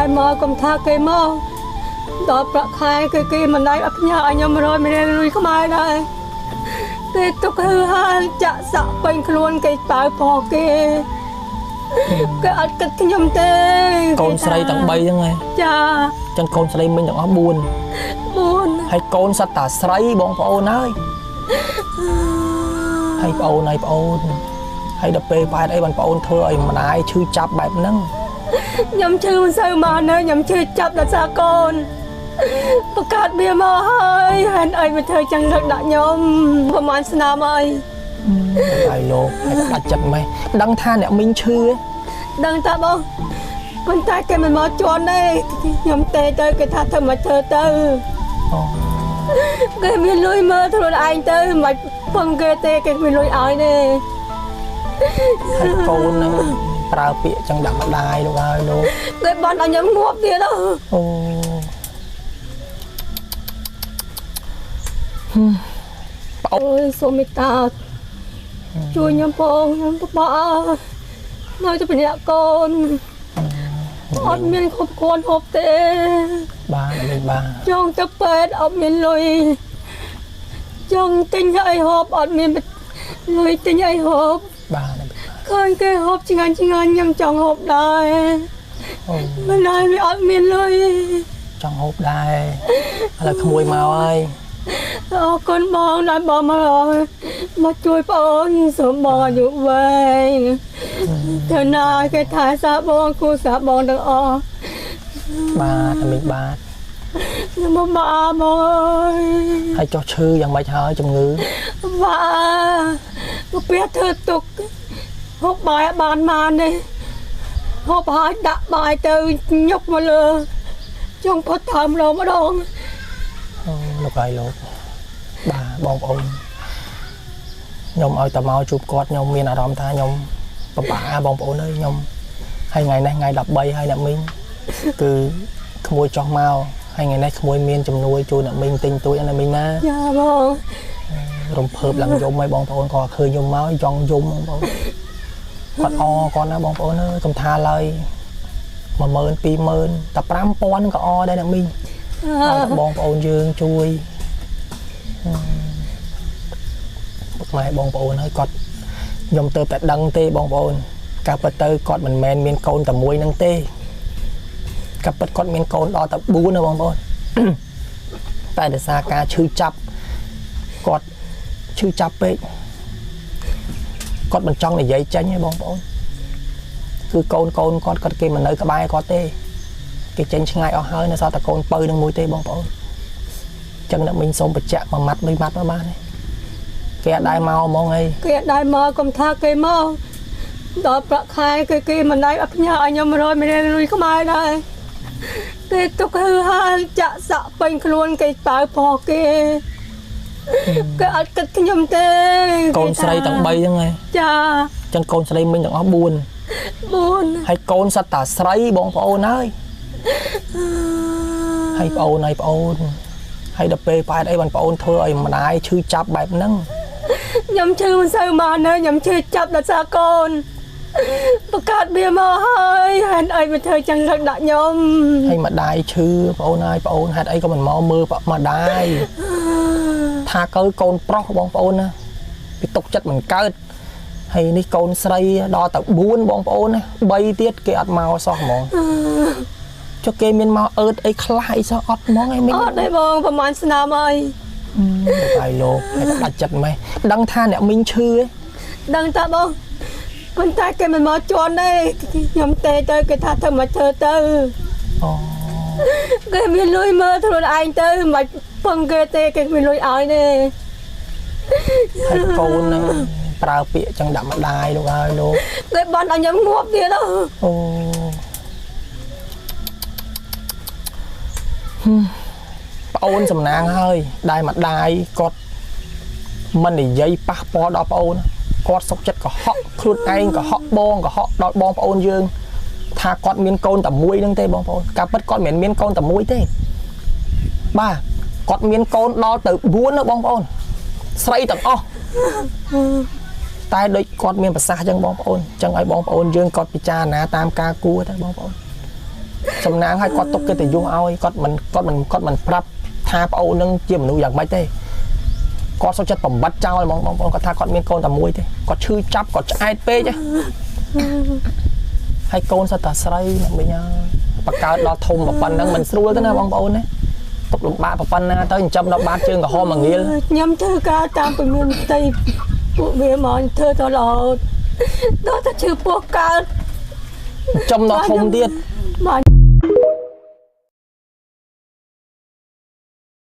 ដែលមកកុំថាគេមកដល់ប្រាក់ខែគឺគេមិនដែលផ្ញើឲ្យខ្ញុំ100មានលុយខ្មែរដែរគេទុកហឺហាចាក់សាក់ពេញខ្លួនគេប៉ៅផគេគេអត់គិតខ្ញុំទេកូនស្រីទាំង3ហ្នឹងឯងចាចឹងកូនស្រីមិញទាំងអស់4ហើយកូនសត្វតាស្រីបងប្អូនហើយហើយប្អូនហើយប្អូនហើយដល់ពេលបែបអីបានប្អូនធ្វើឲ្យម្ដាយឈឺចាប់បែបហ្នឹងខ្ញុំឈឺមិនសូវមកនៅខ្ញុំឈឺចាប់ដល់សារកូនបង្កើតវាមកហើយហេតុអីមកធ្វើចឹងលើកដាក់ខ្ញុំប្រហែលឆ្នាំហើយហើយលោកហើយដាច់ចិត្តម៉េះដឹងថាអ្នកមីងឈឺដឹងតាបងប៉ុន្តែគេមិនមកជន់ទេខ្ញុំទេទៅគេថាធ្វើមកធ្វើទៅអូគេមានលុយមើលខ្លួនឯងទៅមិនពឹងគេទេគេមានលុយឲ្យទេហើយកូននឹងប្រើពាក្យចឹងដាក់ម្ដាយលោកហើយលោកគេបន់ឲ្យខ្ញុំងាប់ទៀតអូអូយសូមមេត្តាជួយខ្ញុំផងខ្ញុំពិបាកនៅតែម្នាក់កូនអត់មានគ្រប់គ្រាន់ហូបទេបាទអត់បាទចង់ទៅពេទ្យអត់មានលុយចង់ទិញអីហូបអត់មានលុយទិញអីហូបបាទឃើញគេហូបឆ្ងាញ់ឆ្ងាញ់ខ្ញុំចង់ហូបដែរអូមិនដែរវាអត់មានលុយចង់ហូបដែរឥឡូវក្មួយមកហើយអរគុណបងដែលបងមកជួយប្អូនសូមបងអាយុវែងទៅណាគេថែសាបងគូសាបងទាំងអស់បាទតែមីងបាទខ្ញុំមកបងអើយហើយចុះឈឺយ៉ាងម៉េចហើយជំងឺបាទកាពះធ្វើទុកហូបបាយបានបានទេហូបហើយដាក់បាយទៅញុកមកលើចង់ផុតថើមម្ដងអូលោកហើយលោកបាទបងប្អូនខ្ញុំឲ្យតែមកជួបគាត់ខ្ញុំមានអារម្មណ៍ថាខ្ញុំពិបាកបងប្អូនអើយខ្ញុំហើយថ្ងៃនេះថ្ងៃ13ហើយអ្នកមីងគឺក្មួយចោះមកហើយថ្ងៃនេះក្មួយមានជំនួយជួយអ្នកមីងទិញទួយអ្នកមីងណាចាបងរំភើបឡើងយំហើយបងប្អូនក៏ឃើញយំមកចង់យំបងប្អូនគាត់អគាត់ណាបងប្អូនអើយកុំថាឡើយ10000 20000តែ5000ក៏អដែរអ្នកមីងឲ្យបងប្អូនយើងជួយពុកម៉ែបងប្អូនហើយគាត់ខ្ញុំទៅតែដឹងទេបងប្អូនការពិតទៅគាត់មិនមែនមានកូនតែមួយនឹងទេការពិតគាត់មានកូនដល់តែ4ណាបងប្អូនតែដោយសារការឈឺចាប់គាត់ឈឺចាប់ពេកគាត់មិនចង់និយាយចេញទេបងប្អូនគឺកូនគាត់គាត់គេមិននៅក្បែរគាត់ទេគេចេញឆ្ងាយអស់ហើយនៅសល់តែកូនពៅនឹងមួយទេបងប្អូនចឹងអ្នកមីងសូមបញ្ជាក់មួយម៉ាត់មួយម៉ាត់មកបានទេគេអត់ដែរមកហ្មងអីគេអត់ដែរមកកុំថាគេមកដល់ប្រាក់ខែគឺគេមិនដែលផ្ញើឲ្យខ្ញុំ100មានលុយខ្មែរដែរគេទុកហឺហាចាក់សាក់ពេញខ្លួនគេប៉ៅផគេគេអត់គិតខ្ញុំទេកូនស្រីទាំង3ហ្នឹងឯងចាចឹងកូនស្រីមិញទាំងអស់4ហើយកូនសត្វតាស្រីបងប្អូនហើយហើយប្អូនហើយប្អូនហើយដល់ពេលបែបអីបានប្អូនធ្វើឲ្យម្ដាយឈឺចាប់បែបហ្នឹងខ្ញុំឈឺមិនសូវមកនៅខ្ញុំឈឺចាប់ដល់សារកូនបង្កើតវាមកហើយហេតុអីមកធ្វើចឹងលើកដាក់ខ្ញុំហើយម្ដាយឈឺប្អូនហើយប្អូនហេតុអីក៏មិនមកមើលម្ដាយថាកើកូនប្រុសបងប្អូនណាវាទុកចិត្តមិនកើតហើយនេះកូនស្រីដល់ទៅ4បងប្អូនណា3ទៀតគេអត់មកសោះហ្មងចុះគេមានមកអឺតអីខ្លះអីសោះអត់ហ្មងឯងមីងអត់ទេបងប្រហែលឆ្នាំហើយហើយលោកហើយដាច់ចិត្តម៉េះដឹងថាអ្នកមីងឈឺឯងដឹងតាបងប៉ុន្តែគេមិនមកជន់ទេខ្ញុំទេទៅគេថាធ្វើមកធ្វើទៅអូគេមានលុយមើលខ្លួនឯងទៅមិនពឹងគេទេគេមានលុយឲ្យទេហើយកូននឹងប្រើពាក្យចឹងដាក់ម្ដាយលោកហើយលោកគេបន់ឲ្យខ្ញុំងាប់ទៀតអូប្អូនសំណាងហើយដែលម្ដាយគាត់មិននិយាយប៉ះពាល់ដល់ប្អូនគាត់សុកចិត្តកុហកខ្លួនឯងកុហកបងកុហកដល់បងប្អូនយើងថាគាត់មានកូនតែមួយនឹងទេបងប្អូនការពិតគាត់មិនមានកូនតែមួយទេបាទគាត់មានកូនដល់ទៅ4ណាបងប្អូនស្រីទាំងអស់តែដូចគាត់មានប្រសាសន៍ចឹងបងប្អូនចឹងឲ្យបងប្អូនយើងគាត់ពិចារណាតាមការគួរទៅបងប្អូន សំណាងឲ្យគាត់ទុកកិត្តិយសឲ្យគាត់មិនគាត់មិនគាត់មិនប្រាប់ថាប្អូននឹងជាមនុស្សយ៉ាងម៉េចទេគាត់សុខចិត្តបំបត្តិចោលហ្មងបងប្អូនគាត់ថាគាត់មានកូនតែមួយទេគាត់ឈឺចាប់គាត់ឆ្អែតពេកហើយកូនសិតតែស្រីណាមីងហើយបកើតដល់ធំប៉ុណ្ណឹងមិនស្រួលទេណាបងប្អូនណាទុកលំបាកប៉ុណ្ណាទៅចិញ្ចឹមដល់បាតជើងក្រហមមួយងាលខ្ញុំធ្វើការតាមពីមានផ្ទៃពួកវាមកធ្វើទៅរហូតដល់តែឈឺពោះកើតចិញ្ចឹមដល់ធំទៀត បាទ។